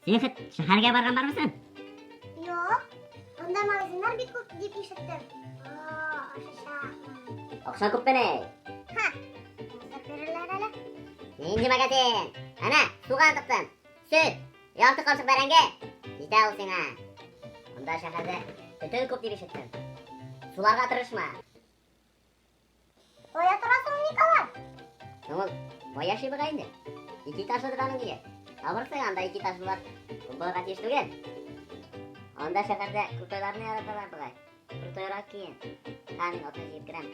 Син хет шәһәргә барган бармысың? Юк. Анда магазиннар бик күп дип ишеттем. О, ашачакмын. Акча күпмени? Ха. Хәзер бирерләр әле. Нинди магазин? Әнә, суган тыктым. Сөт, ярты капчык бәрәңге. Җитә ул сиңа. Анда шәһәрдә төтен күп дип ишеттем. Суларга тырышма. Кая торасың, Николай? Соң ул бай яши бугай инде. Ике этажлыдыр аның өе. Табырсың, анда ике этажлылар күп булырга тиеш түгел. Анда шәһәрдә крутойларны яраталар бугай. Крутойрак киен. Ха, мин атны җыеп керәм.